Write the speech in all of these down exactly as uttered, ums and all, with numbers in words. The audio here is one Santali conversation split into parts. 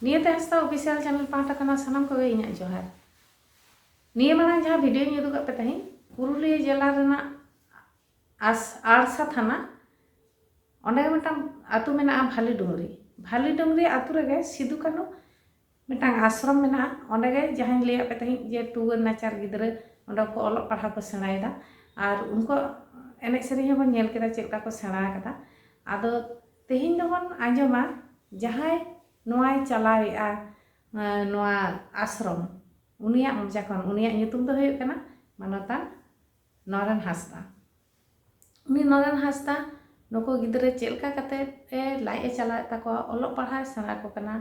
ᱱᱤᱭᱟᱹ ᱛᱮ ᱦᱟᱸᱥᱫᱟ ᱚᱯᱷᱤᱥᱤᱭᱟᱞ ᱪᱮᱱᱮᱞ ᱯᱟᱦᱴᱟ ᱠᱷᱚᱱᱟᱜ ᱥᱟᱱᱟᱢ ᱠᱚᱜᱮ ᱤᱧᱟᱹᱜ ᱡᱚᱦᱟᱨ᱾ ᱱᱤᱭᱟᱹ ᱢᱟᱲᱟᱝ ᱡᱟᱦᱟᱸ ᱵᱷᱤᱰᱤᱭᱳᱧ ᱩᱫᱩᱜ ᱟᱫ ᱯᱮ ᱛᱟᱦᱮᱸᱫ, ᱯᱩᱨᱩᱞᱤᱭᱟᱹ ᱡᱮᱞᱟ ᱨᱮᱱᱟᱜ ᱟᱥ-, ᱟᱲᱥᱟ ᱛᱷᱟᱱᱟ, ᱚᱸᱰᱮ ᱜᱮ ᱢᱤᱫᱴᱟᱝ ᱟᱹᱛᱩ ᱢᱮᱱᱟᱜᱼᱟ ᱵᱷᱟᱞᱤ ᱰᱩᱝᱨᱤ᱾ ᱵᱷᱟᱞᱤ ᱰᱩᱝᱨᱤ ᱟᱹᱛᱩ ᱨᱮᱜᱮ ᱥᱤᱫᱩ ᱠᱟᱹᱱᱩ ᱢᱤᱫᱴᱟᱝ ᱟᱥᱨᱚᱢ ᱢᱮᱱᱟᱜᱼᱟ᱾ ᱚᱸᱰᱮ ᱜᱮ ᱡᱟᱦᱟᱸᱧ ᱞᱟᱹᱭᱟᱫ ᱯᱮ ᱛᱟᱦᱮᱸᱫ ᱡᱮ ᱴᱩᱣᱟᱹᱨ ᱱᱟᱪᱟᱨ ᱜᱤᱫᱽᱨᱟᱹ ᱚᱸᱰᱮ ᱠᱚ ᱚᱞᱚᱜ ᱯᱟᱲᱦᱟᱣ ᱠᱚ ᱥᱮᱬᱟᱭᱮᱫᱟ, ᱟᱨ ᱩᱱᱠᱩᱣᱟᱜ ᱮᱱᱮᱡ ᱥᱮᱨᱮᱧ ᱦᱚᱸᱵᱚᱱ ᱧᱮᱞ ᱠᱮᱫᱟ ᱪᱮᱫ ᱞᱮᱠᱟ ᱠᱚ ᱥᱮᱬᱟ ᱟᱠᱟᱫᱟ᱾ ᱟᱫᱚ ᱛᱮᱦᱮᱧ ᱫᱚᱵᱚᱱ ᱟᱸᱡᱚᱢᱟ ᱡᱟᱦᱟᱸᱭ ᱱᱚᱣᱟᱭ ᱪᱟᱞᱟᱣᱮᱫᱼᱟ, ᱮᱸ, ᱱᱚᱣᱟ ᱟᱥᱨᱚᱢ, ᱩᱱᱤᱭᱟᱜ ᱢᱚᱪᱟ ᱠᱷᱚᱱ, ᱩᱱᱤᱭᱟᱜ ᱧᱩᱛᱩᱢ ᱫᱚ ᱦᱩᱭᱩᱜ ᱠᱟᱱᱟ ᱢᱟᱱᱚᱛᱟᱱ ᱱᱚᱨᱮᱱ ᱦᱟᱸᱥᱫᱟ᱾ ᱩᱱᱤ ᱱᱚᱨᱮᱱ ᱦᱟᱸᱥᱫᱟ ᱱᱩᱠᱩ ᱜᱤᱫᱽᱨᱟᱹ ᱪᱮᱫ ᱞᱮᱠᱟ ᱠᱟᱛᱮ ᱮ ᱞᱟᱡ ᱮ ᱪᱟᱞᱟᱣᱮᱫ ᱛᱟᱠᱚᱣᱟ, ᱚᱞᱚᱜ ᱯᱟᱲᱦᱟᱣ ᱮ ᱥᱮᱬᱟ ᱟᱠᱚ ᱠᱟᱱᱟ,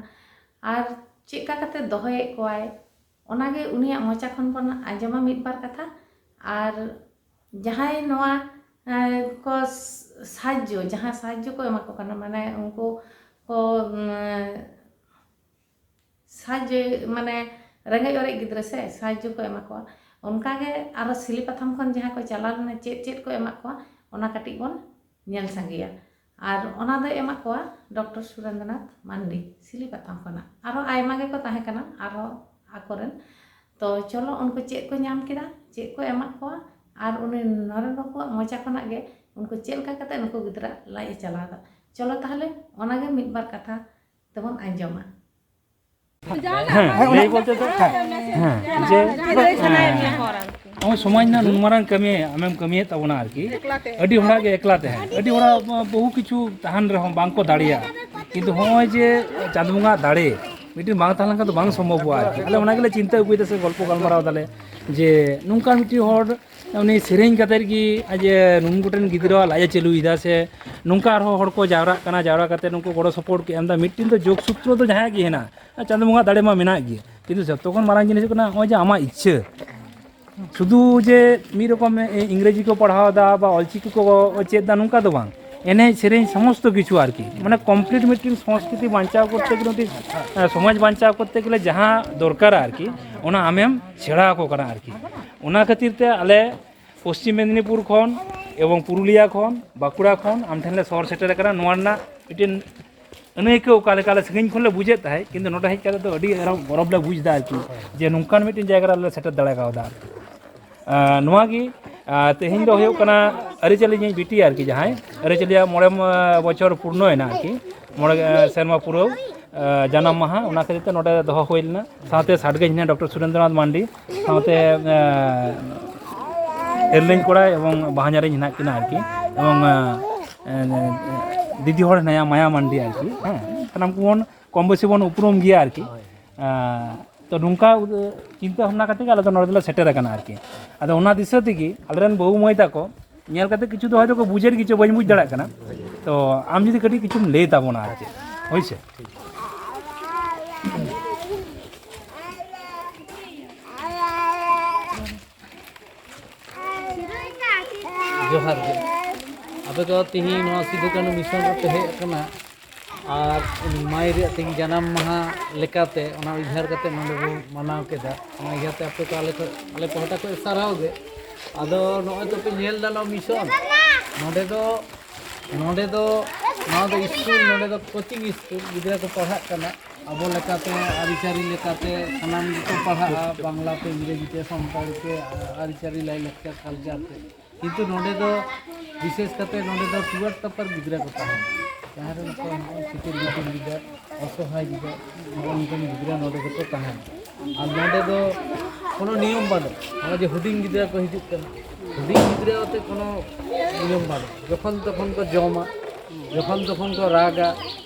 ᱟᱨ ᱪᱮᱫ ᱞᱮᱠᱟ ᱠᱟᱛᱮ ᱫᱚᱦᱚᱭᱮᱫ ᱠᱚᱣᱟᱭ, ᱚᱱᱟᱜᱮ ᱩᱱᱤᱭᱟᱜ ᱢᱚᱪᱟ ᱠᱷᱚᱱ ᱵᱚᱱ ᱟᱸᱡᱚᱢᱟ ᱢᱤᱫ ᱵᱟᱨ ᱠᱟᱛᱷᱟ᱾ ᱟᱨ ᱡᱟᱦᱟᱸᱭ ᱱᱚᱣᱟ, ᱮᱸ, ᱠᱚ ᱥ-, ᱥᱟᱦᱟᱡᱽᱡᱚ, ᱡᱟᱦᱟᱸ ᱥᱟᱦᱟᱡᱽᱡᱚ ᱠᱚ ᱮᱢᱟ ᱠᱚ ᱠᱟᱱᱟ, ᱢᱟᱱᱮ ᱩᱱᱠᱩ ᱠᱚ, ᱩᱸ, ᱥᱟᱦᱟᱡᱽᱡᱚ, ᱢᱟᱱᱮ ᱨᱮᱸᱜᱮᱡ ᱚᱨᱮᱡ ᱜᱤᱫᱽᱨᱟᱹ ᱥᱮ ᱥᱟᱦᱟᱡᱽᱡᱚ ᱠᱚ ᱮᱢᱟ ᱠᱚᱣᱟ᱾ ᱚᱱᱠᱟᱜᱮ ᱟᱨᱚ ᱥᱤᱞᱤ ᱯᱟᱛᱷᱟᱢ ᱠᱷᱚᱱ ᱡᱟᱦᱟᱸ ᱠᱚ ᱪᱟᱞᱟᱣ ᱞᱮᱱᱟ, ᱪᱮᱫ ᱪᱮᱫ ᱠᱚ ᱮᱢᱟᱜ ᱠᱚᱣᱟ, ᱚᱱᱟ ᱠᱟᱹᱴᱤᱡ ᱵᱚᱱ ᱧᱮᱞ ᱥᱟᱸᱜᱮᱭᱟ᱾ ᱟᱨ ᱚᱱᱟ ᱫᱚᱭ ᱮᱢᱟᱜ ᱠᱚᱣᱟ ᱰᱚᱠᱴᱚᱨ ᱥᱩᱨᱮᱱᱫᱨᱚᱱᱟᱛᱷ ᱢᱟᱱᱰᱤ, ᱥᱤᱞᱤ ᱯᱟᱛᱷᱟᱢ ᱠᱷᱚᱱᱟᱜ᱾ ᱟᱨᱚ ᱟᱭᱢᱟ ᱜᱮᱠᱚ ᱛᱟᱦᱮᱸ ᱠᱟᱱᱟ ᱟᱨᱚ ᱟᱠᱚᱨᱮᱱ᱾ ᱛᱚ ᱪᱚᱞᱚ ᱩᱱᱠᱩ ᱪᱮᱫ ᱠᱚ ᱧᱟᱢ ᱠᱮᱫᱟ, ᱪᱮᱫ ᱠᱚ ᱮᱢᱟᱜ ᱠᱚᱣᱟ, ᱟᱨ ᱩᱱᱤ ᱱᱚᱨᱮᱱ ᱵᱟᱹᱵᱩᱣᱟᱜ ᱢᱚᱪᱟ ᱠᱷᱚᱱᱟᱜ ᱜᱮ ᱩᱱᱠᱩ ᱪᱮᱫ ᱞᱮᱠᱟ ᱠᱟᱛᱮ ᱱᱩᱠᱩ ᱜᱤᱫᱽᱨᱟᱹ ᱞᱟᱡ ᱮ ᱪᱟᱞᱟᱣ ᱮᱫᱟ᱾ ᱪᱚᱞᱚ ᱛᱟᱦᱚᱞᱮ ᱚᱱᱟᱜᱮ ᱢᱤᱫ ᱵᱟᱨ ᱠᱟᱛᱷᱟ ᱛᱮᱵᱚᱱ ᱟᱸᱡᱚᱢᱟ᱾ ᱦᱮᱸ, ᱞᱟᱹᱭ ᱵᱚᱞᱛᱮ ᱫᱚ, ᱦᱮᱸ, ᱡᱮ, ᱦᱮᱸ, ᱱᱚᱜᱼᱚᱭ ᱥᱚᱢᱟᱡᱽ ᱨᱮᱱᱟᱜ ᱱᱩᱱ ᱢᱟᱨᱟᱝ ᱠᱟᱹᱢᱤ ᱟᱢᱮᱢ ᱠᱟᱹᱢᱤᱭᱮᱫ ᱛᱟᱵᱚᱱᱟ ᱟᱨᱠᱤ᱾ ᱟᱹᱰᱤ ᱦᱚᱲᱟᱜ ᱜᱮ ᱮᱠᱞᱟ ᱛᱮ, ᱟᱹᱰᱤ ᱦᱚᱲᱟᱜ ᱵᱚᱦᱩ ᱠᱤᱪᱷᱩ ᱛᱟᱦᱮᱱ ᱨᱮᱦᱚᱸ ᱵᱟᱝ ᱠᱚ ᱫᱟᱲᱮᱭᱟᱜᱼᱟ, ᱠᱤᱱᱛᱩ ᱦᱚᱸᱜᱼᱚᱭ ᱡᱮ ᱪᱟᱸᱫᱚ ᱵᱚᱸᱜᱟ ᱫᱟᱲᱮ ᱢᱤᱫᱴᱮᱱ ᱵᱟᱝ ᱛᱟᱦᱮᱸ ᱞᱮᱱᱠᱷᱟᱱ ᱫᱚ ᱵᱟᱝ ᱥᱚᱢᱵᱷᱚᱵᱚᱜᱼᱟ ᱟᱨᱠᱤ᱾ ᱟᱞᱮ ᱚᱱᱟ ᱜᱮᱞᱮ ᱪᱤᱱᱛᱟᱹ ᱟᱹᱜᱩᱭᱮᱫᱟ ᱥᱮ ᱜᱚᱞᱯᱚ ᱜᱟᱞᱢᱟᱨᱟᱣ ᱫᱟᱞᱮ ᱡᱮ ᱱᱚᱝᱠᱟᱱ ᱢᱤᱫᱴᱮᱱ ᱦᱚᱲ ᱩᱱᱤ ᱥᱮᱨᱮᱧ ᱠᱟᱛᱮᱫ ᱜᱮ ᱡᱮ ᱱᱩᱱ ᱜᱚᱴᱮᱱ ᱜᱤᱫᱽᱨᱟᱹᱣᱟᱜ ᱞᱟᱡ ᱮ ᱪᱟᱹᱞᱩᱭᱮᱫᱟ, ᱥᱮ ᱱᱚᱝᱠᱟ ᱟᱨᱦᱚᱸ ᱦᱚᱲ ᱠᱚ ᱡᱟᱣᱨᱟᱜ ᱠᱟᱱᱟ, ᱡᱟᱣᱨᱟ ᱠᱟᱛᱮᱫ ᱱᱩᱠᱩ ᱜᱚᱲᱚ ᱥᱚᱯᱚᱦᱚᱫ ᱠᱚ ᱮᱢ ᱮᱫᱟ᱾ ᱢᱤᱫᱴᱮᱱ ᱫᱚ ᱡᱳᱜᱽ ᱥᱩᱛᱨᱚ ᱫᱚ ᱡᱟᱦᱟᱸᱭᱟᱜ ᱜᱮ ᱦᱮᱱᱟᱜ, ᱪᱟᱸᱫᱚ ᱵᱚᱸᱜᱟ ᱫᱟᱲᱮ ᱢᱟ ᱢᱮᱱᱟᱜ ᱜᱮ, ᱠᱤᱱᱛᱩ ᱡᱚᱛᱚ ᱠᱷᱚᱱ ᱢᱟᱨᱟᱝ ᱡᱤᱱᱤᱥ ᱦᱩᱭᱩᱜ ᱠᱟᱱᱟ ᱱᱚᱜᱼᱚᱭ ᱡᱮ ᱟᱢᱟᱜ ᱤᱪᱪᱷᱟᱹ᱾ ᱥᱩᱫᱷᱩ ᱡᱮ ᱢᱤᱫ ᱨᱚᱠᱚᱢ ᱤᱝᱨᱮᱡᱤ ᱠᱚ ᱯᱟᱲᱦᱟᱣ ᱮᱫᱟ ᱵᱟ ᱚᱞᱪᱤᱠᱤ ᱠᱚ ᱪᱮᱫ ᱮᱫᱟ, ᱱᱚᱝᱠᱟ ᱫᱚ ᱵᱟᱝ᱾ ᱮᱱᱮᱡ ᱥᱮᱨᱮᱧ ᱥᱚᱢᱚᱥᱛᱚ ᱠᱤᱪᱷᱩ ᱟᱨᱠᱤ, ᱢᱟᱱᱮ ᱠᱚᱢᱯᱞᱤᱴ ᱢᱤᱫᱴᱮᱱ ᱥᱚᱝᱥᱠᱨᱤᱛᱤ ᱵᱟᱧᱪᱟᱣ ᱠᱚᱨᱛᱮ ᱜᱮᱞᱮ, ᱢᱤᱫᱴᱮᱱ, ᱟᱸ, ᱥᱚᱢᱟᱡᱽ ᱵᱟᱧᱪᱟᱣ ᱠᱚᱨᱛᱮ ᱜᱮᱞᱮ ᱡᱟᱦᱟᱸ ᱫᱚᱨᱠᱟᱨᱟ ᱟᱨᱠᱤ, ᱚᱱᱟ ᱟᱢᱮᱢ ᱥᱮᱬᱟ ᱟᱠᱚ ᱠᱟᱱᱟ ᱟᱨᱠᱤ᱾ ᱚᱱᱟ ᱠᱷᱟᱹᱛᱤᱨ ᱛᱮ ᱟᱞᱮ ᱯᱚᱥᱪᱤᱢ ᱢᱮᱫᱽᱱᱤᱯᱩᱨ ᱠᱷᱚᱱ ᱮᱵᱚᱝ ᱯᱩᱨᱩᱞᱤᱭᱟ ᱠᱷᱚᱱ, ᱵᱟᱸᱠᱩᱲᱟ ᱠᱷᱚᱱ ᱟᱢ ᱴᱷᱮᱱ ᱞᱮ ᱥᱚᱦᱚᱨ ᱥᱮᱴᱮᱨ ᱟᱠᱟᱱᱟ᱾ ᱱᱚᱣᱟ ᱨᱮᱱᱟᱜ ᱢᱤᱫᱴᱮᱱ ᱟᱹᱱᱟᱹᱭᱠᱟᱹᱣ ᱚᱠᱟ ᱞᱮᱠᱟ ᱟᱞᱮ ᱥᱟᱺᱜᱤᱧ ᱠᱷᱚᱱ ᱞᱮ ᱵᱩᱡᱮᱫ ᱛᱟᱦᱮᱸᱫ, ᱠᱤᱱᱛᱩ ᱱᱚᱰᱮ ᱦᱮᱡ ᱠᱟᱛᱮ ᱫᱚ ᱟᱹᱰᱤ ᱟᱨᱚ ᱜᱚᱨᱚᱵᱽ ᱞᱮ ᱵᱩᱡᱽ ᱮᱫᱟ ᱟᱨᱠᱤ, ᱡᱮ ᱱᱚᱝᱠᱟᱱ ᱢᱤᱫᱴᱮᱱ ᱡᱟᱭᱜᱟ ᱨᱮ ᱟᱞᱮ ᱞᱮ ᱥᱮᱴᱮᱨ ᱫᱟᱲᱮ ᱠᱟᱣᱫᱟ ᱟᱨᱠᱤ᱾ ᱟᱨ ᱱᱚᱣᱟ ᱜᱮ, ᱟᱨ ᱛᱮᱦᱮᱧ ᱫᱚ ᱦᱩᱭᱩᱜ ᱠᱟᱱᱟ ᱟᱹᱨᱤᱪᱟᱹᱞᱤ ᱧᱤᱧ ᱵᱤᱴᱤ ᱟᱨᱠᱤ, ᱡᱟᱦᱟᱸᱭ ᱟᱹᱨᱤᱪᱟᱹᱞᱤᱭᱟᱜ ᱢᱚᱬᱮ, ᱟᱸ, ᱵᱚᱪᱷᱚᱨ ᱯᱩᱨᱱᱚᱭᱮᱱᱟ ᱟᱨᱠᱤ, ᱢᱚᱬᱮ, ᱟᱸ, ᱥᱮᱨᱢᱟ ᱯᱩᱨᱟᱹᱣ, ᱟᱸ, ᱡᱟᱱᱟᱢ ᱢᱟᱦᱟ, ᱚᱱᱟ ᱠᱷᱟᱹᱛᱤᱨ ᱛᱮ ᱱᱚᱰᱮ ᱫᱚᱦᱚ ᱦᱩᱭ ᱞᱮᱱᱟ᱾ ᱥᱟᱶᱛᱮ ᱥᱟᱰᱜᱮ ᱦᱮᱱᱟᱭᱟ ᱰᱚᱠᱴᱚᱨ ᱥᱩᱨᱮᱱᱫᱨᱚᱱᱟᱛᱷ ᱢᱟᱱᱰᱤ, ᱥᱟᱶᱛᱮ, ᱟᱸ, ᱮᱨᱞᱤᱧ ᱠᱚᱲᱟ ᱮᱵᱚᱝ ᱵᱟᱦᱧᱟᱨᱤᱧ ᱦᱮᱱᱟᱜ ᱠᱤᱱᱟ ᱟᱨᱠᱤ, ᱮᱵᱚᱝ, ᱟᱸ, ᱟᱸ, ᱫᱤᱫᱤ ᱦᱚᱲ ᱦᱮᱱᱟᱭᱟ ᱢᱟᱭᱟ ᱢᱟᱱᱰᱤ ᱟᱨᱠᱤ, ᱦᱮᱸ, ᱥᱟᱱᱟᱢ ᱠᱚᱵᱚᱱ ᱠᱚᱢ ᱵᱮᱥᱤ ᱵᱚᱱ ᱩᱯᱨᱩᱢ ᱜᱮᱭᱟ ᱟᱨᱠᱤ᱾ ᱦᱳᱭ᱾ ᱟᱸ, ᱛᱚ ᱱᱚᱝᱠᱟ ᱩᱫ-, ᱪᱤᱱᱛᱟᱹ ᱵᱷᱟᱵᱽᱱᱟ ᱠᱟᱛᱮ ᱜᱮ ᱟᱞᱮ ᱫᱚ ᱱᱚᱰᱮ ᱫᱚᱞᱮ ᱥᱮᱴᱮᱨ ᱟᱠᱟᱱᱟ ᱟᱨᱠᱤ᱾ ᱟᱫᱚ ᱚᱱᱟ ᱫᱤᱥᱟᱹ ᱛᱮᱜᱮ ᱟᱞᱮᱨᱮᱱ ᱵᱟᱹᱦᱩ ᱢᱟᱹᱭ ᱛᱟᱠᱚ ᱧᱮᱞ ᱠᱟᱛᱮ ᱠᱤᱪᱷᱩ ᱫᱚ ᱦᱚᱭᱛᱳ ᱠᱚ ᱵᱩᱡᱮᱫ ᱜᱮᱪᱚ, ᱵᱟᱹᱧ ᱵᱩᱡᱽ ᱫᱟᱲᱮᱭᱟᱜ ᱠᱟᱱᱟ᱾ ᱛᱚ ᱟᱢ ᱡᱩᱫᱤ ᱠᱟᱹᱴᱤᱡ ᱠᱤᱪᱷᱩᱢ ᱞᱟᱹᱭ ᱛᱟᱵᱚᱱᱟ ᱟᱨ ᱪᱮᱫ, ᱦᱳᱭ ᱥᱮ᱾ ᱡᱚᱦᱟᱨ ᱜᱮ᱾ ᱟᱯᱮ ᱫᱚ ᱛᱤᱦᱤᱧ ᱱᱚᱣᱟ ᱥᱤᱫᱩ ᱠᱟᱹᱱᱦᱩ ᱢᱤᱥᱚᱱ ᱨᱮᱯᱮ ᱦᱮᱡ ᱟᱠᱟᱱᱟ, ᱟᱨ ᱩᱱᱤ ᱢᱟᱹᱭ ᱨᱮᱭᱟᱜ ᱛᱤᱦᱤᱧ ᱡᱟᱱᱟᱢ ᱢᱟᱦᱟ ᱞᱮᱠᱟᱛᱮ ᱚᱱᱟ ᱩᱭᱦᱟᱹᱨ ᱠᱟᱛᱮ ᱱᱚᱰᱮ ᱵᱚ ᱢᱟᱱᱟᱣ ᱠᱮᱫᱟ᱾ ᱚᱱᱟ ᱩᱭᱦᱟᱹᱨ ᱛᱮ ᱟᱯᱮ ᱠᱚ ᱟᱞᱮ ᱠᱷᱚᱡ, ᱟᱞᱮ ᱯᱟᱦᱴᱟ ᱠᱷᱚᱡ ᱥᱟᱨᱦᱟᱣ ᱜᱮ᱾ ᱟᱫᱚ ᱱᱚᱜᱼᱚᱭ ᱛᱚᱯᱮ ᱧᱮᱞ ᱫᱟ ᱱᱚᱣᱟ ᱢᱤᱥᱚᱱ, ᱱᱚᱰᱮ ᱫᱚ, ᱱᱚᱰᱮ ᱫᱚ, ᱱᱚᱣᱟ ᱫᱚ ᱥᱠᱩᱞ, ᱱᱚᱰᱮ ᱫᱚ ᱠᱳᱪᱤᱝ ᱥᱠᱩᱞ, ᱜᱤᱫᱽᱨᱟᱹ ᱠᱚ ᱯᱟᱲᱦᱟᱜ ᱠᱟᱱᱟ᱾ ᱟᱵᱚ ᱞᱮᱠᱟᱛᱮ, ᱟᱹᱨᱤᱪᱟᱹᱞᱤ ᱞᱮᱠᱟᱛᱮ ᱥᱟᱱᱟᱢ ᱜᱮᱠᱚ ᱯᱟᱲᱦᱟᱜᱼᱟ, ᱵᱟᱝᱞᱟ ᱛᱮ, ᱤᱝᱨᱮᱡᱤ ᱛᱮ, ᱥᱟᱱᱛᱟᱲᱤ ᱛᱮ, ᱟᱹᱨᱤᱪᱟᱹᱞᱤ, ᱞᱟᱭᱼᱞᱟᱠᱪᱟᱨ, ᱠᱟᱞᱪᱟᱨ ᱛᱮ᱾ ᱠᱤᱱᱛᱩ ᱱᱚᱰᱮ ᱫᱚ ᱵᱤᱥᱮᱥ ᱠᱟᱛᱮ ᱱᱚᱰᱮ ᱫᱚ ᱴᱩᱣᱟᱨ ᱴᱚᱯᱟᱨ ᱜᱤᱫᱽᱨᱟᱹ ᱠᱚ ᱛᱟᱦᱮᱱᱟ, ᱡᱟᱦᱟᱸ ᱨᱮ ᱱᱚᱜᱼᱚᱭ ᱥᱤᱛᱤᱞ ᱵᱤᱛᱤᱞ ᱜᱤᱫᱽᱨᱟᱹ, ᱚᱥᱚᱦᱟᱭ ᱜᱤᱫᱽᱨᱟᱹ, ᱱᱚᱜᱼᱚ ᱱᱚᱝᱠᱟᱱ ᱜᱤᱫᱽᱨᱟᱹ ᱱᱚᱰᱮ ᱫᱚᱠᱚ ᱛᱟᱦᱮᱱᱟ᱾ ᱟᱨ ᱱᱚᱰᱮ ᱫᱚ ᱠᱳᱱᱳ ᱱᱤᱭᱚᱢ ᱵᱟᱹᱱᱩᱜ᱾ ᱱᱚᱜᱼᱚᱭ ᱡᱮ ᱦᱩᱰᱤᱧ ᱜᱤᱫᱽᱨᱟᱹ ᱠᱚ ᱦᱤᱡᱩᱜ ᱠᱟᱱᱟ, ᱦᱩᱰᱤᱧ ᱜᱤᱫᱽᱨᱟᱹ ᱟᱛᱮ ᱠᱳᱱᱳ ᱱᱤᱭᱚᱢ ᱵᱟᱹᱱᱩᱜ᱾ ᱡᱚᱠᱷᱚᱱ ᱛᱚᱠᱷᱚᱱ ᱠᱚ ᱡᱚᱢᱟ, ᱡᱚᱠᱷᱚᱱ ᱛᱚᱠᱷᱚᱱ ᱠᱚ ᱨᱟᱜᱟ᱾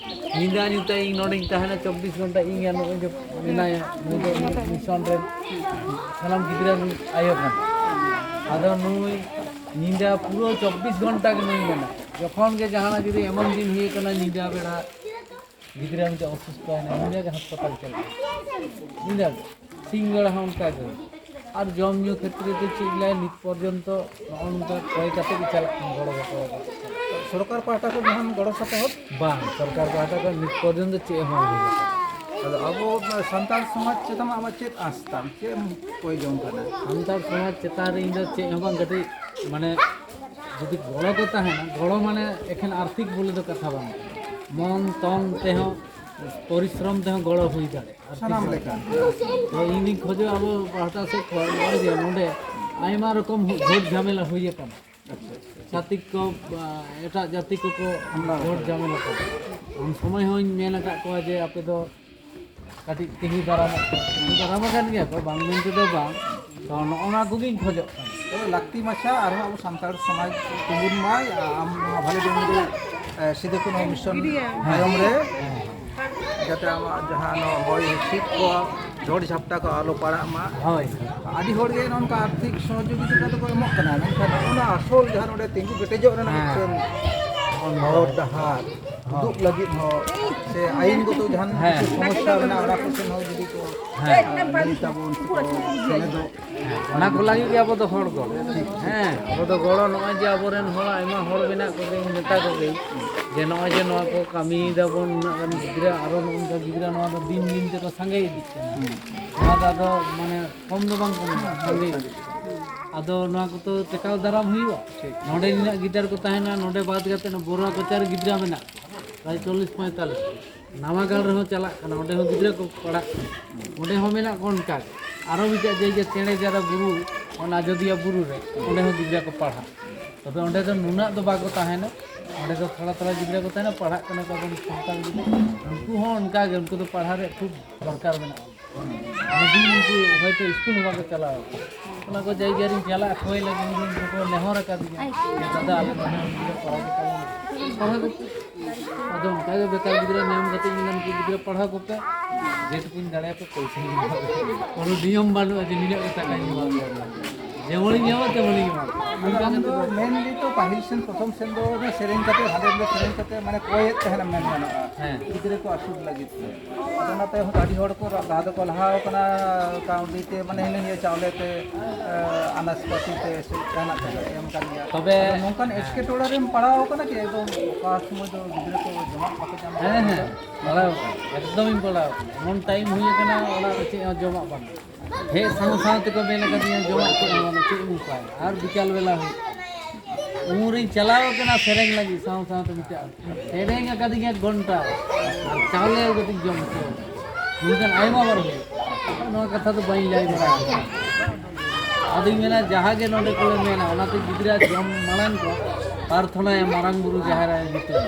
ᱧᱤᱫᱟᱹ ᱧᱩᱛᱟᱹ ᱤᱧ ᱱᱚᱰᱮᱧ ᱛᱟᱦᱮᱱᱟ ᱪᱚᱵᱵᱤᱥ ᱜᱷᱚᱱᱴᱟ, ᱤᱧ ᱟᱨ ᱱᱩᱭ ᱫᱚ ᱢᱮᱱᱟᱭᱟ, ᱱᱩᱭ ᱫᱚ ᱢᱤᱥᱚᱱ ᱨᱮᱱ ᱥᱟᱱᱟᱢ ᱜᱤᱫᱽᱨᱟᱹ ᱨᱮᱱ ᱟᱭᱳ ᱠᱟᱱᱟ᱾ ᱟᱫᱚ ᱱᱩᱭ ᱧᱤᱫᱟᱹ ᱯᱩᱨᱟᱹ ᱪᱚᱵᱵᱤᱥ ᱜᱷᱚᱱᱴᱟ ᱜᱮ ᱱᱩᱭ ᱢᱮᱱᱟ᱾ ᱡᱚᱠᱷᱚᱱ ᱜᱮ ᱡᱟᱦᱟᱱᱟᱜ ᱡᱩᱫᱤ ᱮᱢᱚᱱ ᱫᱤᱱ ᱦᱩᱭ ᱠᱟᱱᱟ, ᱧᱤᱫᱟᱹ ᱵᱮᱲᱟ ᱜᱤᱫᱽᱨᱟᱹ ᱢᱤᱫᱴᱮᱱ ᱚᱥᱩᱥᱛᱷᱚᱭᱮᱱᱟ, ᱧᱤᱫᱟᱹ ᱜᱮ ᱦᱟᱥᱯᱟᱛᱟᱞ ᱪᱟᱞᱟᱜᱼᱟ, ᱧᱤᱫᱟᱹ ᱜᱮ, ᱥᱤᱧ ᱵᱮᱲᱟ ᱦᱚᱸ ᱚᱱᱠᱟ ᱜᱮ᱾ ᱟᱨ ᱡᱚᱢ ᱧᱩ ᱠᱷᱮᱛᱨᱮ ᱫᱚ ᱪᱮᱫ ᱞᱟᱹᱭ, ᱱᱤᱛ ᱯᱚᱨᱡᱚᱱᱛᱚ ᱱᱚᱜᱼᱚ ᱱᱚᱝᱠᱟ ᱠᱚᱭ ᱠᱟᱛᱮ ᱜᱮ ᱪᱟᱞᱟᱜ ᱠᱟᱱᱟ, ᱜᱚᱲᱚ ᱵᱟᱠᱚ ᱮᱢᱚᱜ ᱠᱟᱱᱟ᱾ ᱥᱚᱨᱠᱟᱨ ᱯᱟᱦᱴᱟ ᱠᱷᱚᱱ ᱡᱟᱦᱟᱱ ᱜᱚᱲᱚ ᱥᱚᱯᱚᱦᱚᱫ? ᱵᱟᱝ, ᱥᱚᱨᱠᱟᱨ ᱯᱟᱦᱴᱟ ᱠᱷᱚᱱ ᱱᱤᱛ ᱯᱚᱨᱡᱚᱱᱛᱚ ᱪᱮᱫ ᱦᱚᱸ ᱵᱟᱝ ᱦᱩᱭ ᱟᱠᱟᱱᱟ᱾ ᱟᱫᱚ ᱟᱵᱚ ᱥᱟᱱᱛᱟᱲ ᱥᱚᱢᱟᱡᱽ ᱪᱮᱛᱟᱱ ᱟᱢᱟᱜ ᱪᱮᱫ ᱟᱸᱥ ᱛᱟᱢ? ᱪᱮᱫ ᱮᱢ ᱠᱚᱭ ᱡᱚᱝ ᱠᱟᱱᱟ? ᱥᱟᱱᱛᱟᱲ ᱥᱚᱢᱟᱡᱽ ᱪᱮᱛᱟᱱ ᱨᱮ ᱤᱧ ᱫᱚ ᱪᱮᱫ ᱦᱚᱸ ᱵᱟᱝ, ᱠᱟᱹᱴᱤᱡ ᱢᱟᱱᱮ ᱡᱩᱫᱤ ᱜᱚᱲᱚ ᱠᱚ ᱛᱟᱦᱮᱱᱟ, ᱜᱚᱲᱚ ᱢᱟᱱᱮ ᱮᱠᱷᱮᱱ ᱟᱨᱛᱷᱤᱠ ᱵᱚᱞᱮ ᱫᱚ ᱠᱟᱛᱷᱟ ᱵᱟᱝ ᱠᱟᱱᱟ᱾ ᱢᱚᱱ ᱛᱚᱱ ᱛᱮᱦᱚᱸ, ᱯᱚᱨᱤᱥᱨᱚᱢ ᱛᱮᱦᱚᱸ ᱜᱚᱲᱚ ᱦᱩᱭ ᱫᱟᱲᱮᱭᱟᱜᱼᱟ᱾ ᱟᱨ ᱥᱟᱱᱟᱢ ᱞᱮᱠᱟ᱾ ᱛᱚ ᱤᱧ ᱫᱩᱧ ᱠᱷᱚᱡᱚᱜᱼᱟ ᱟᱵᱚ ᱯᱟᱦᱴᱟ ᱥᱮᱫ ᱠᱷᱚᱱ ᱱᱚᱜᱼᱚᱭ ᱡᱮ ᱱᱚᱰᱮ ᱟᱭᱢᱟ ᱨᱚᱠᱚᱢ ᱡᱷᱩᱴ ᱡᱷᱟᱢᱮᱞᱟ ᱦᱩᱭ ᱟᱠᱟᱱᱟ᱾ ᱪᱷᱟᱹᱛᱤᱠ ᱠᱚ, ᱟ, ᱮᱴᱟᱜ ᱡᱟᱹᱛᱤ ᱠᱚᱠᱚ ᱡᱷᱩᱴ ᱡᱷᱟᱢᱮᱞᱟ ᱠᱚ᱾ ᱩᱱ ᱥᱚᱢᱚᱭ ᱦᱚᱸᱧ ᱢᱮᱱ ᱟᱠᱟᱫ ᱠᱚᱣᱟ ᱡᱮ ᱟᱯᱮ ᱫᱚ ᱠᱟᱹᱴᱤᱡ ᱛᱤᱸᱜᱩ ᱫᱟᱨᱟᱢᱚᱜ ᱯᱮ᱾ ᱛᱤᱸᱜᱩ ᱫᱟᱨᱟᱢ ᱟᱠᱟᱱ ᱜᱮᱭᱟ ᱠᱚ, ᱵᱟᱝ ᱢᱮᱱ ᱛᱮᱫᱚ ᱵᱟᱝ᱾ ᱛᱚ ᱱᱚᱜᱼᱚ ᱱᱚᱣᱟ ᱠᱚᱜᱮᱧ ᱠᱷᱚᱡᱚᱜ ᱠᱟᱱᱟ᱾ ᱛᱚ ᱞᱟᱹᱠᱛᱤ ᱢᱟᱪᱷᱟ ᱟᱨᱦᱚᱸ ᱟᱵᱚ ᱥᱟᱱᱛᱟᱲ ᱥᱚᱢᱟᱡᱽ ᱛᱤᱸᱜᱩᱱ ᱢᱟᱭ, ᱟᱢ ᱱᱚᱣᱟ ᱵᱷᱟᱞᱮ ᱰᱩᱝᱨᱤ, ᱮ, ᱥᱤᱫᱩ ᱠᱟᱹᱱᱦᱩ ᱢᱤᱥᱚᱱ ᱛᱟᱭᱚᱢ ᱨᱮ ᱡᱟᱛᱮ ᱟᱢᱟᱜ ᱡᱟᱦᱟᱸ ᱱᱚᱣᱟ ᱦᱚᱭ ᱦᱤᱸᱥᱤᱫ ᱠᱚ, ᱡᱷᱚᱲ ᱡᱷᱟᱯᱴᱟ ᱠᱚ ᱟᱞᱚ ᱯᱟᱲᱟᱜ ᱢᱟ᱾ ᱦᱳᱭ᱾ ᱟᱹᱰᱤ ᱦᱚᱲ ᱜᱮ ᱱᱚᱝᱠᱟ ᱟᱨᱛᱷᱤᱠ ᱥᱚᱦᱚᱡᱳᱜᱤᱛᱟ ᱫᱚᱠᱚ ᱮᱢᱚᱜ ᱠᱟᱱᱟ, ᱢᱮᱱᱠᱷᱟᱱ ᱱᱚᱜᱼᱚ ᱱᱚᱣᱟ ᱟᱥᱚᱞ ᱡᱟᱦᱟᱸ ᱱᱚᱰᱮ ᱛᱤᱸᱜᱩ ᱠᱮᱴᱮᱡᱚᱜ ᱨᱮᱱᱟᱜ ᱦᱮᱸ᱾ ᱢᱤᱫᱴᱮᱱ ᱦᱚᱨ ᱰᱟᱦᱟᱨ ᱦᱳᱭ᱾ ᱩᱫᱩᱜ ᱞᱟᱹᱜᱤᱫ ᱦᱚᱸ ᱥᱮ ᱟᱹᱭᱤᱱ ᱜᱚᱛᱚ ᱡᱟᱦᱟᱱ ᱦᱮᱸ᱾ ᱠᱤᱪᱷᱩ ᱥᱚᱢᱚᱥᱥᱟ ᱢᱮᱱᱟᱜᱼᱟ, ᱚᱱᱟ ᱠᱚ ᱥᱮᱱ ᱦᱚᱸ ᱡᱩᱫᱤ ᱠᱚ ᱦᱮᱸ᱾ ᱞᱟᱹᱭ ᱛᱟᱵᱚᱱ ᱥᱮ ᱠᱚ ᱥᱮᱞᱮᱫᱚᱜ᱾ ᱦᱮᱸ, ᱚᱱᱟ ᱠᱚ ᱞᱟᱹᱜᱤᱫ ᱜᱮ ᱟᱵᱚ ᱫᱚ ᱦᱚᱲ ᱫᱚ᱾ ᱦᱮᱸ, ᱟᱵᱚ ᱫᱚ ᱜᱚᱲᱚ, ᱱᱚᱜᱼᱚᱭ ᱡᱮ ᱟᱵᱚᱨᱮᱱ ᱦᱚᱲ, ᱟᱭᱢᱟ ᱦᱚᱲ ᱢᱮᱱᱟᱜ ᱠᱚᱜᱮ, ᱢᱮᱛᱟ ᱠᱚᱜᱮ ᱡᱮ ᱱᱚᱜᱼᱚᱭ ᱡᱮ ᱱᱚᱣᱟ ᱠᱚ ᱠᱟᱹᱢᱤᱭ ᱫᱟᱵᱚᱱ, ᱩᱱᱟᱹᱜ ᱜᱟᱱ ᱜᱤᱫᱽᱨᱟᱹ, ᱟᱨᱚ ᱱᱚᱜᱼᱚ ᱱᱚᱝᱠᱟ ᱜᱤᱫᱽᱨᱟᱹ ᱱᱚᱣᱟ ᱫᱚ ᱫᱤᱱ ᱫᱤᱱ ᱛᱮᱠᱚ ᱥᱟᱸᱜᱮ ᱤᱫᱤᱜ ᱠᱟᱱᱟ᱾ ᱱᱚᱣᱟ ᱫᱚ ᱟᱫᱚ ᱢᱟᱱᱮ ᱠᱚᱢ ᱫᱚ ᱵᱟᱝ ᱠᱚᱢᱚᱜᱼᱟ, ᱥᱟᱸᱜᱮ ᱤᱫᱤᱜ ᱠᱟᱱᱟ᱾ ᱟᱫᱚ ᱱᱚᱣᱟ ᱠᱚᱫᱚ ᱴᱮᱠᱟᱣ ᱫᱟᱨᱟᱢ ᱦᱩᱭᱩᱜᱼᱟ᱾ ᱱᱚᱰᱮ ᱱᱤᱱᱟᱹᱜ ᱜᱤᱫᱟᱹᱨ ᱠᱚ ᱛᱟᱦᱮᱱᱟ, ᱱᱚᱰᱮ ᱵᱟᱫ ᱠᱟᱛᱮ ᱵᱚᱨᱟ ᱠᱚᱪᱟᱨ ᱜᱤᱫᱽᱨᱟᱹ ᱢᱮᱱᱟᱜ ᱠᱚᱣᱟ, ᱯᱨᱟᱭ ᱪᱚᱞᱞᱤᱥ ᱯᱚᱸᱭᱛᱟᱞᱞᱤᱥ᱾ ᱱᱟᱣᱟ ᱜᱟᱲ ᱨᱮᱦᱚᱸ ᱪᱟᱞᱟᱜ ᱠᱟᱱᱟ, ᱚᱸᱰᱮ ᱦᱚᱸ ᱜᱤᱫᱽᱨᱟᱹ ᱠᱚ ᱯᱟᱲᱦᱟᱜ ᱠᱟᱱᱟ, ᱚᱸᱰᱮ ᱦᱚᱸ ᱢᱮᱱᱟᱜ ᱠᱚᱣᱟ ᱚᱱᱠᱟ ᱜᱮ᱾ ᱟᱨᱚ ᱢᱤᱫᱴᱮᱡ ᱡᱮ, ᱡᱮ ᱪᱮᱬᱮ ᱡᱟᱨᱟ ᱵᱩᱨᱩ, ᱚᱱᱟ ᱟᱡᱚᱫᱤᱭᱟᱹ ᱵᱩᱨᱩ ᱨᱮ, ᱚᱸᱰᱮ ᱦᱚᱸ ᱜᱤᱫᱽᱨᱟᱹ ᱠᱚ ᱯᱟᱲᱦᱟᱜ᱾ ᱛᱚᱵᱮ ᱚᱸᱰᱮ ᱫᱚ ᱱᱩᱱᱟᱹᱜ ᱫᱚ ᱵᱟᱠᱚ ᱛᱟᱦᱮᱱᱟ, ᱚᱸᱰᱮ ᱫᱚ ᱛᱷᱚᱲᱟ ᱛᱷᱚᱲᱟ ᱜᱤᱫᱽᱨᱟᱹ ᱠᱚ ᱛᱟᱦᱮᱱᱟ, ᱯᱟᱲᱦᱟᱜ ᱠᱟᱱᱟ ᱠᱚ ᱟᱵᱚᱨᱮᱱ ᱥᱟᱱᱛᱟᱲ ᱜᱤᱫᱽᱨᱟᱹ, ᱩᱱᱠᱩ ᱦᱚᱸ ᱚᱱᱠᱟ ᱜᱮ, ᱩᱱᱠᱩ ᱫᱚ ᱯᱟᱲᱦᱟᱣ ᱨᱮ ᱠᱷᱩᱵ ᱫᱚᱨᱠᱟᱨ ᱢᱮᱱᱟᱜᱼᱟ᱾ ᱟᱹᱰᱤ ᱩᱱᱠᱩ ᱦᱚᱭᱛᱳ ᱥᱠᱩᱞ ᱦᱚᱸ ᱵᱟᱠᱚ ᱪᱟᱞᱟᱣ ᱟᱠᱟᱱᱟ᱾ ᱚᱱᱟ ᱠᱚ ᱡᱟᱭᱜᱟ ᱨᱤᱧ ᱪᱟᱞᱟᱜ ᱠᱷᱚᱭ ᱞᱟᱹᱜᱤᱫ ᱩᱱᱠᱩ ᱠᱚ ᱱᱮᱦᱚᱨ ᱟᱠᱟᱫᱤᱧᱟ, ᱡᱮ, "ᱫᱟᱫᱟ, ᱟᱞᱮ ᱫᱚ ᱱᱚᱣᱟ ᱜᱤᱫᱽᱨᱟᱹ ᱯᱟᱲᱦᱟᱣ ᱠᱚ ᱛᱟᱞᱮ ᱢᱮ, ᱯᱟᱲᱦᱟᱣ ᱠᱚᱯᱮ᱾" ᱟᱫᱚ ᱚᱱᱠᱟ ᱜᱮ ᱵᱮᱠᱟᱨ ᱜᱤᱫᱽᱨᱟᱹ ᱧᱟᱢ ᱠᱟᱛᱮ ᱤᱧ ᱢᱮᱱᱫᱟ, "ᱱᱩᱠᱩ ᱜᱤᱫᱽᱨᱟᱹ ᱯᱟᱲᱦᱟᱣ ᱠᱚᱯᱮ, ᱡᱮᱴᱩᱠᱩᱧ ᱫᱟᱲᱮᱭᱟᱯᱮ ᱯᱚᱭᱥᱟᱧ ᱮᱢᱟ ᱯᱮᱭᱟ᱾ ᱠᱳᱱᱳ ᱱᱤᱭᱚᱢ ᱵᱟᱹᱱᱩᱜᱼᱟ ᱡᱮ ᱱᱤᱱᱟᱹᱜ ᱜᱮ ᱴᱟᱠᱟᱧ ᱮᱢᱟ ᱯᱮᱭᱟ, ᱡᱮᱢᱚᱱᱤᱧ ᱧᱟᱢᱟ ᱛᱮᱢᱚᱱᱤᱧ ᱮᱢᱟ ᱯᱮᱭᱟ᱾" ᱚᱱᱠᱟ ᱟᱢ ᱠᱟᱛᱮ ᱫᱚ ᱫᱚ ᱢᱮᱱ ᱜᱮᱛᱚ ᱯᱟᱹᱦᱤᱞ ᱥᱮᱱ, ᱯᱨᱚᱛᱷᱚᱢ ᱥᱮᱱ ᱫᱚ ᱚᱱᱟ ᱥᱮᱨᱮᱧ ᱠᱟᱛᱮ, ᱦᱟᱸᱰᱮ ᱱᱚᱰᱮ ᱥᱮᱨᱮᱧ ᱠᱟᱛᱮ, ᱢᱟᱱᱮ ᱠᱚᱭᱮᱫ ᱛᱟᱦᱮᱱᱟ, ᱢᱮᱱ ᱜᱟᱱᱚᱜᱼᱟ, ᱦᱮᱸ᱾ ᱜᱤᱫᱽᱨᱟᱹ ᱠᱚ ᱟᱹᱥᱩᱞ ᱞᱟᱹᱜᱤᱫ ᱛᱮ᱾ ᱟᱫᱚ ᱚᱱᱟᱛᱮ ᱦᱚᱸ ᱟᱹᱰᱤ ᱦᱚᱲ ᱠᱚ ᱞᱟᱦᱟ ᱫᱚᱠᱚ ᱞᱟᱦᱟ ᱟᱠᱟᱱᱟ ᱠᱟᱹᱣᱰᱤ ᱛᱮ, ᱢᱟᱱᱮ ᱦᱤᱱᱟᱹ ᱱᱤᱭᱟᱹ ᱪᱟᱣᱞᱮ ᱛᱮ, ᱮ, ᱟᱱᱟᱡᱽ ᱯᱟᱹᱛᱤ ᱛᱮ ᱥᱮ ᱡᱟᱦᱟᱱᱟᱜ ᱛᱮᱠᱚ ᱮᱢ ᱠᱟᱱ ᱜᱮᱭᱟ᱾ ᱛᱚᱵᱮ ᱟᱫᱚ ᱱᱚᱝᱠᱟᱱ ᱦᱮᱸ᱾ ᱮᱴᱠᱮᱴᱚᱬᱮ ᱨᱮᱢ ᱯᱟᱲᱟᱣ ᱟᱠᱟᱱᱟ ᱠᱤ? ᱮᱠᱫᱚᱢ ᱚᱠᱟ ᱥᱚᱢᱚᱭ ᱫᱚ ᱜᱤᱫᱽᱨᱟᱹ ᱠᱚ ᱡᱚᱢᱟᱜ ᱵᱟᱠᱚ ᱧᱟᱢ ᱦᱮᱸ, ᱠᱟᱱᱟ᱾ ᱦᱮᱸ, ᱯᱟᱲᱟᱣ ᱟᱠᱟᱱᱟ, ᱮᱠᱫᱚᱢᱤᱧ ᱯᱟᱲᱟᱣ ᱟᱠᱟᱱᱟ᱾ ᱮᱢᱚᱱ ᱴᱟᱭᱤᱢ ᱦᱩᱭ ᱟᱠᱟᱱᱟ, ᱚᱲᱟᱜ ᱨᱮ ᱪᱮᱫ ᱦᱚᱸ ᱡᱚᱢᱟᱜ ᱵᱟᱹᱱᱩᱜᱼᱟ᱾ ᱦᱮᱡ ᱥᱟᱶ ᱥᱟᱶ ᱛᱮᱠᱚ ᱢᱮᱱ ᱟᱠᱟᱫᱤᱧᱟ, "ᱡᱚᱢᱟᱜ ᱠᱚ ᱮᱢᱟᱢᱟ, ᱪᱮᱫ ᱮᱢ ᱩᱯᱟᱭᱟ?" ᱟᱨ ᱵᱤᱠᱟᱞ ᱵᱮᱞᱟ ᱦᱩᱭᱩᱜ ᱠᱟᱱᱟ᱾ ᱩᱱᱨᱤᱧ ᱪᱟᱞᱟᱣ ᱟᱠᱟᱱᱟ ᱥᱮᱨᱮᱧ ᱞᱟᱹᱜᱤᱫ, ᱥᱟᱶ ᱥᱟᱶᱛᱮ ᱢᱤᱫᱴᱟᱝ ᱥᱮᱨᱮᱧ ᱟᱠᱟᱫᱤᱧᱟ ᱜᱷᱚᱱᱴᱟ, ᱟᱨ ᱪᱟᱣᱞᱮ ᱠᱟᱹᱴᱤᱡ ᱡᱚᱢ ᱦᱚᱪᱚ᱾ ᱢᱮᱱᱠᱷᱟᱱ ᱟᱭᱢᱟ ᱵᱟᱨ ᱦᱩᱭᱩᱜ, ᱱᱚᱣᱟ ᱠᱟᱛᱷᱟ ᱫᱚ ᱵᱟᱹᱧ ᱞᱟᱹᱭ ᱵᱟᱲᱟ ᱟᱠᱟᱫᱟ᱾ ᱟᱫᱚᱧ ᱢᱮᱱᱟ, ᱡᱟᱦᱟᱸ ᱜᱮ ᱱᱚᱰᱮ ᱠᱚᱞᱮ ᱢᱮᱱᱟ, ᱚᱱᱟᱛᱮ ᱜᱤᱫᱽᱨᱟᱹ ᱡᱚᱢ ᱢᱟᱲᱟᱝ ᱠᱚ ᱯᱨᱟᱨᱛᱷᱚᱱᱟᱭᱟ ᱢᱟᱨᱟᱝ ᱵᱩᱨᱩ ᱡᱟᱦᱮᱨ ᱟᱭᱳ ᱧᱩᱛᱩᱢ᱾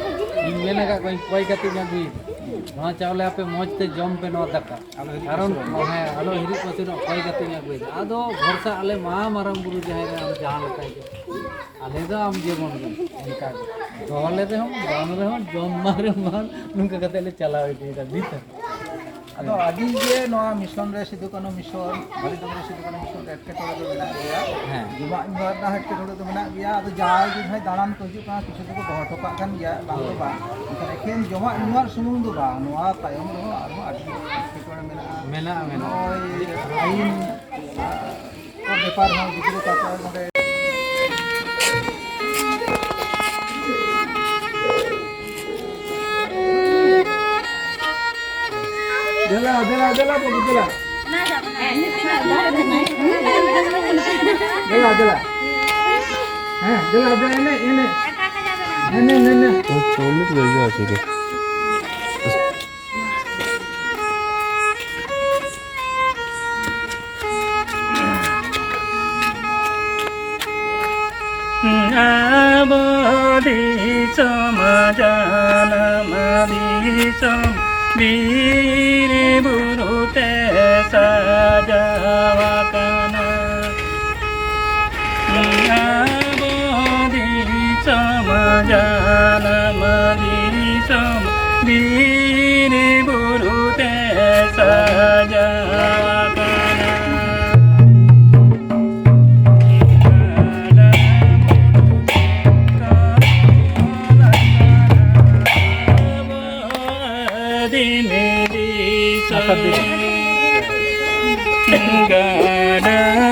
ᱤᱧ ᱢᱮᱱ ᱟᱠᱟᱫ ᱠᱚᱣᱟᱧ, ᱠᱚᱭ ᱠᱟᱛᱮᱧ ᱟᱹᱜᱩᱭᱮᱫᱟ᱾ ᱱᱚᱣᱟ ᱪᱟᱣᱞᱮ ᱟᱯᱮ ᱢᱚᱡᱽ ᱛᱮ ᱡᱚᱢ ᱯᱮ, ᱱᱚᱣᱟ ᱫᱟᱠᱟ᱾ ᱟᱞᱚ ᱦᱤᱨᱤᱡ ᱠᱟᱨᱚᱱ ᱯᱟᱹᱥᱤᱨᱚᱜ᱾ ᱦᱮᱸ, ᱟᱞᱚ ᱦᱤᱨᱤᱡ ᱯᱟᱹᱥᱤᱨᱚᱜ, ᱠᱚᱭ ᱠᱟᱛᱮᱧ ᱟᱹᱜᱩᱭᱮᱫᱟ᱾ ᱟᱫᱚ ᱵᱷᱚᱨᱥᱟ ᱟᱞᱮ ᱢᱟ ᱢᱟᱨᱟᱝ ᱵᱩᱨᱩ ᱡᱟᱦᱮᱨ ᱟᱭᱳ, ᱟᱢ ᱡᱟᱦᱟᱸ ᱞᱮᱠᱟ ᱜᱮ᱾ ᱟᱞᱮ ᱫᱚ ᱟᱢ ᱡᱮᱢᱚᱱ ᱜᱮ, ᱚᱱᱠᱟ ᱜᱮ᱾ ᱫᱚᱦᱚ ᱞᱮ ᱨᱮᱦᱚᱸ, ᱵᱟᱝ ᱨᱮᱦᱚᱸ, ᱡᱚᱢ ᱢᱟ ᱨᱮᱦᱚᱸ ᱵᱟᱝ, ᱱᱚᱝᱠᱟ ᱠᱟᱛᱮ ᱞᱮ ᱪᱟᱞᱟᱣ ᱤᱫᱤᱭᱮᱫᱟ, ᱵᱩᱡᱽ ᱫᱟᱢ? ᱟᱫᱚ ᱟᱹᱰᱤ ᱜᱮ ᱱᱚᱣᱟ ᱢᱤᱥᱚᱱ ᱨᱮ, ᱥᱤᱫᱩ ᱠᱟᱹᱱᱦᱩ ᱢᱤᱥᱚᱱ, ᱵᱟᱞᱤ ᱰᱚᱜᱽᱨᱟ ᱥᱤᱫᱩ ᱠᱟᱹᱱᱦᱩ ᱢᱤᱥᱚᱱ ᱨᱮ ᱮᱴᱠᱮᱴᱚᱬᱮ ᱫᱚ ᱢᱮᱱᱟᱜ ᱜᱮᱭᱟ᱾ ᱦᱮᱸ᱾ ᱡᱚᱢᱟᱜ ᱧᱩᱣᱟᱜ ᱨᱮᱱᱟᱜ ᱮᱴᱠᱮᱴᱚᱬᱮ ᱫᱚ ᱢᱮᱱᱟᱜ ᱜᱮᱭᱟ᱾ ᱟᱫᱚ ᱡᱟᱦᱟᱸᱭ ᱜᱮ ᱡᱟᱦᱟᱸᱭ ᱫᱟᱬᱟᱱ ᱠᱚ ᱦᱤᱡᱩᱜ ᱠᱟᱱᱟ, ᱠᱤᱪᱷᱩ ᱫᱚᱠᱚ ᱫᱚᱦᱚ ᱦᱚᱴᱚ ᱠᱟᱜ ᱠᱟᱱ ᱜᱮᱭᱟ, ᱵᱟᱝ ᱫᱚ ᱦᱳᱭ᱾ ᱵᱟᱝ᱾ ᱢᱮᱱᱠᱷᱟᱱ ᱮᱠᱷᱮᱱ ᱡᱚᱢᱟᱜ ᱧᱩᱣᱟᱜ ᱥᱩᱢᱩᱝ ᱫᱚ ᱵᱟᱝ, ᱱᱚᱣᱟ ᱛᱟᱭᱚᱢ ᱨᱮᱦᱚᱸ ᱟᱨᱦᱚᱸ ᱟᱹᱰᱤ ᱮᱴᱠᱮᱴᱚᱬᱮ ᱢᱮᱱᱟᱜᱼᱟ᱾ ᱢᱮᱱᱟᱜᱼᱟ, ᱢᱮᱱᱟᱜᱼᱟ᱾ ᱱᱚᱜᱼᱚᱭ ᱟᱹᱭᱤᱱ ᱠᱚ ᱵᱮᱯᱟᱨ ᱦᱚᱸ ᱜᱤᱫᱽᱨᱟᱹ ᱛᱟᱠᱚ ᱱᱚᱰᱮ᱾ ᱫᱮᱞᱟ, ᱫᱮᱞᱟ, ᱫᱮᱞᱟ, ᱵᱟᱹᱵᱩ, ᱫᱮᱞᱟ᱾ ᱫᱮᱞᱟ, ᱫᱮᱞᱟ᱾ ᱦᱮᱸ, ᱫᱮᱞᱟ, ᱫᱮᱞᱟ, ᱮᱱᱮᱡ, ᱮᱱᱮᱡ᱾ ᱮᱱᱮᱡ, ᱮᱱᱮᱡ, ᱮᱱᱮᱡ᱾ ᱪᱚᱞᱞᱤᱥ ᱵᱟᱡᱮ ᱟᱪᱪᱷᱟ᱾ ᱟᱵᱚ ᱫᱤᱥᱚᱢ ᱡᱟᱱᱟᱢ ᱫᱤᱥᱚᱢ ᱵᱤᱨ ᱵᱩᱨᱩ ᱛᱮ ᱥᱟᱡᱟᱣ ᱟᱠᱟᱱᱟ᱾ ᱟᱵᱚ ᱫᱤᱥᱚᱢ ᱡᱟᱱᱟᱢ ᱫᱤᱥᱚᱢ ᱵᱤᱨ ᱵᱩᱨᱩ ᱛᱮ ᱥᱟᱡᱟᱣ ᱟᱠᱟᱱᱟ᱾ ᱟᱵᱚ ᱟᱹᱫᱤᱢ ᱫᱤᱥᱚᱢ ᱜᱟᱰᱟ